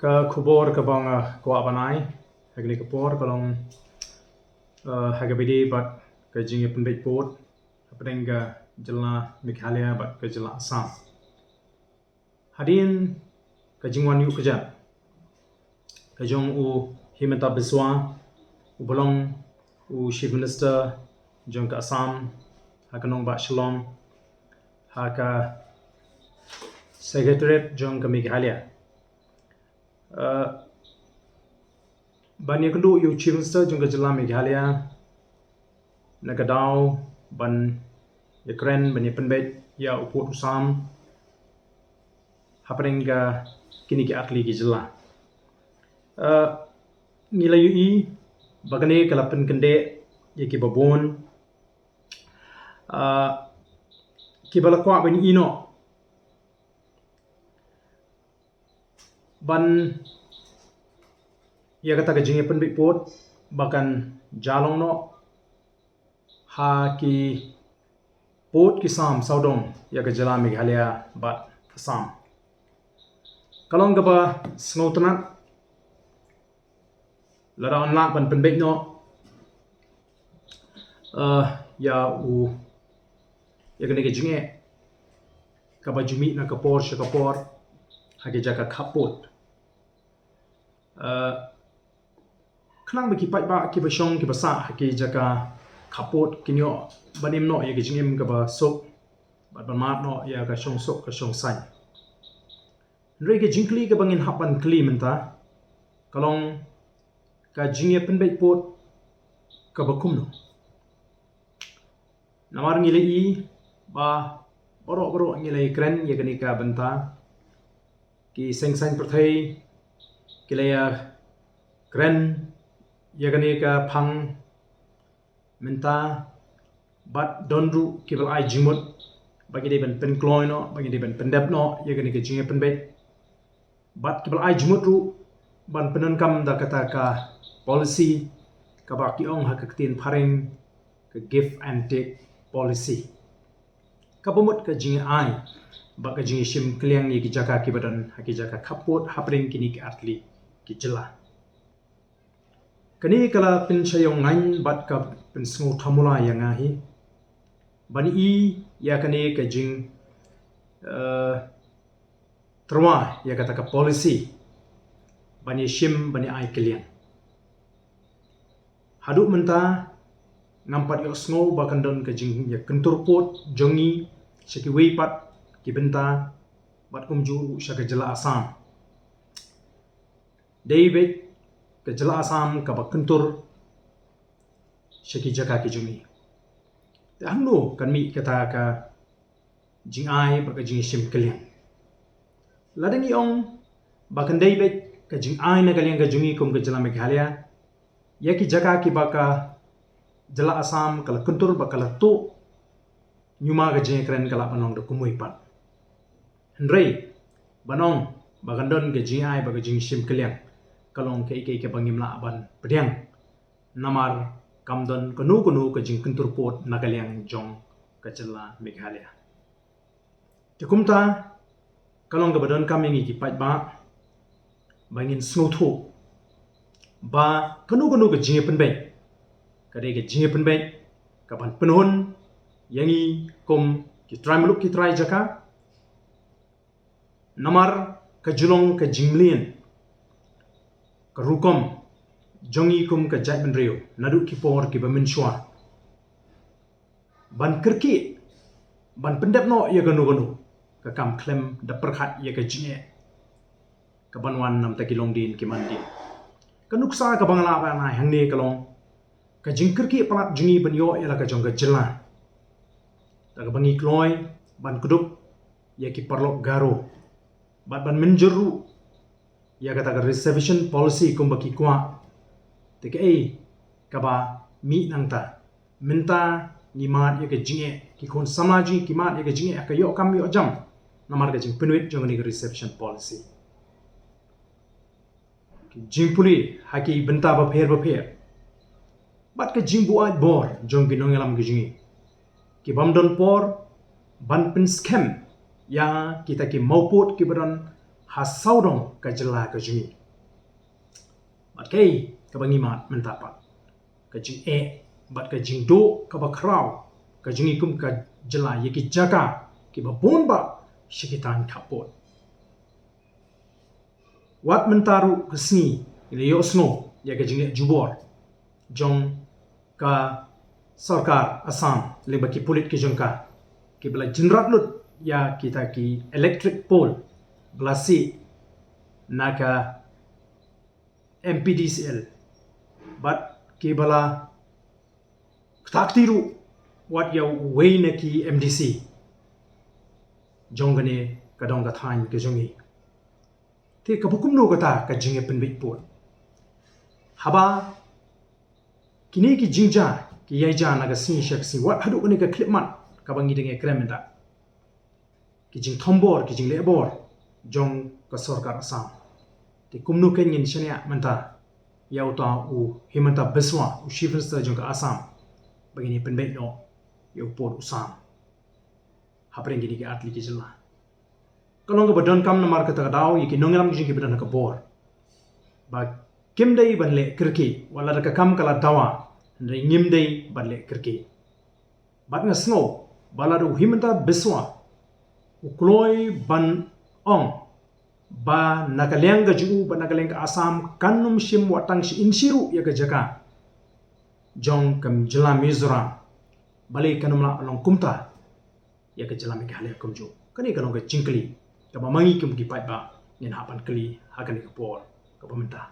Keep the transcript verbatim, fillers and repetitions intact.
Ka khubor kaba nga kwah ban ai ha kane ka por ka long, eh, ha kaba ïadei bad ka jingïapynbeit vote hapdeng ka jylla Meghalaya bad ka jylla Assam. Hadien ka jingwan ïuh kjat ka jong u Himanta Biswa, uba long u Chief Minister jong ka Assam, ha ka nongbah Shillong, ha ka Secretariat jong ka Meghalaya. Eh, ban ïakynduh ïa u Chief Minister jong ka jylla Meghalaya na ka daw ban ïakren ban ïapynbeit ïa u pud u sam hapdeng ka kine ki artylli ki jylla. Eh, ngi la ïohi ba kane ka la pynkyndeh ïa kiba bun, eh, kiba la kwah ban ïohi noh ban ïa kata ka jingïapynbeit vote ba kan jia long noh ha ki pud ki sam sawdong ïa ka jylla Meghalaya bad Assam. Ka long kaba sngewtynnat lada yn lah ban pynbeit noh, eh, ïa u, ïa kane ka jingeh kaba ju mih na ka por sha ka por ha ki jaka khap pud. Eh, khnang ba ki paidbah kiba shong kiba sah ha ki jaka khap pud kin ïoh ban im noh ïa ka jingim kaba suk bad ban mad noh ïa ka shongsuk ka shongsaiñ. Hynrei ka jingkylli kaba ngin hap ban kylli mynta ka long ka jingïapynbeit vote kaba kumno. Namar ngi la ïohi ba baroh baroh ngi la ïakren ïa kane ka bynta, ki seng saiñ pyrthei ki la ïakren ïa kane ka phang mynta, bad don ruh kiba la ai jingmut ba ki dei ban pynkloi noh, ba ki dei ban pyndep noh ïa kane ka jingïapynbeit, bad kiba la ai jingmut ruh ban pyndonkam da kata ka policy kaba ki ong ha ka ktien phareng ka give and take policy, kaba mut ka jingai bad ka jingshim kylliang ïa ki jaka kiba don ha ki jaka khap pud hapdeng kine ki artylli ki jylla. Kane ka la pynshai ïong ngaiñ bad ka pynsngew thamula ïa nga hi ban ïohi ïa kane ka jing, eh, tyrwa ïa kata ka policy ban ïashim ban ïa ai kylliang. Haduh mynta ngam pat ïohsngew ba kan don ka jingïakyntur pud jong ngi sha kiwei pat ki bynta bad kumjuh sha ka jylla Assam. Dei beit ka jylla Assam kaba kyntur sha ki jaka ki jong ngi. Te hangno kan mih kata ka jingai bad ka jingshim kylliang? Lada ngi ong ba kan dei beit ka jingai na ka liang ka jong ngi kum ka jylla Meghalaya ïa ki jaka kiba ka jylla Assam ka la kyntur bad ka la tuh, ñiuma ka jingïakren ka lah ban long da kumwei pat. Hynrei ban ong ba kan don ka jingai bad ka jingshim kylliang ka long kaei kaei kaba ngim lah ban pdiang, namar kam don kano kano ka jingkyntur pud na ka liang jong ka jylla Meghalaya. Te kumta ka long kaba donkam ïa ngi ki paidbah ba ngin sngewthuh ba kano kano ka jingïapynbeit ka dei ka jingïapynbeit kaban pynhun ïa ngi kum ki trai muluk ki trai jaka. Namar ka ju long ka jingmlien ka rukom jong ngi kum ka jaitbynriew naduh ki por kiba mynshuwa ban kyrkieh ban pyndep noh ïa kano kano ka kam khlem da pyrkhat ïa ka jingeh kaban wan na bynta ki longdien ki mandien. Ka nuksa kaba nga lah ban ai hangne ka long ka jingkyrkieh palat jong ngi ban ïoh ïa la ka jong ka jylla da kaba ngi kloi ban kdup ïa ki paralok Garo bad ban mynjur ruh ïa kata ka reservation policy kumba ki kwah. Te kaei kaba mih nangta? Mynta ngi mad ïa ka jingeh, ki khun samla jong ngi ki mad ïa ka jingeh, ka ïoh kam ïoh jam namar ka jingpynwit jong kane ka reservation policy. Ki jingpule ha ki bynta bapher bapher bad ka jingbuaid bor jong ki nongïalam ki jong ngi ki bym don por ban pynskhem ïa kita ki mawpud kiba don ha sawdong ka jylla ka jong ngi. Bad kaei kaba ngi mad mynta pat? Ka jingeh bad ka jingduh kaba khraw ka jong ngi kum ka jylla ïa ki jaka kiba bun bah sha ki thaiñ khappud. Wat mynta ruh ka sngi ngi la ïohsngew ïa ka jingleh jubor jong ka sorkar Assam lyngba ki pulit ki jong ka, kiba la jynrat lut ïa kita ki electric pole ba la sih na ka M P D C L, bad kiba la ktah kti ruh wat ïa uwei na ki M D C jong kane ka dong ka thaiñ ka jong ngi. Te kaba kumno kata ka jingïapynbeit pud? Haba kine ki jingjia ki ïai jia na ka sngi sha ka sngi, wat haduh kane ka khyllipmat kaba ngi dang ïakren mynta, ki jingthombor, ki jinglehbor jong ka sorkar Assam. Te kumno kein ngin shaniah mynta ïa uta u Himanta Biswa, u Chief Minister jong ka Assam, ba ngin ïapynbeit noh ïa u pud u sam hapdeng kine ki artylli ki jylla? Ka long kaba donkam namar kata ka daw ïa ki nongïalam ki jong ngi kiba don ha ka bor ba kim dei ban leh kyrkieh, wat lada ka kam ka la dawa, hynrei ngim dei ban leh kyrkieh. Bad nga sngew ba lada u Himanta Biswa u kloi ban ong ba na ka liang ka jong u bad na ka liang ka Assam kan ym shim wat tang shi inshi ruh ïa ka jaka jong ka jylla Mizoram, balei kan ym lah ban long kumta ïa ka jylla Meghalaya kumjuh? Kane ka long ka jingkylli kaba ma ngi kum ki paidbah ngin hap ban kylli ha kane ka por kaba mynta.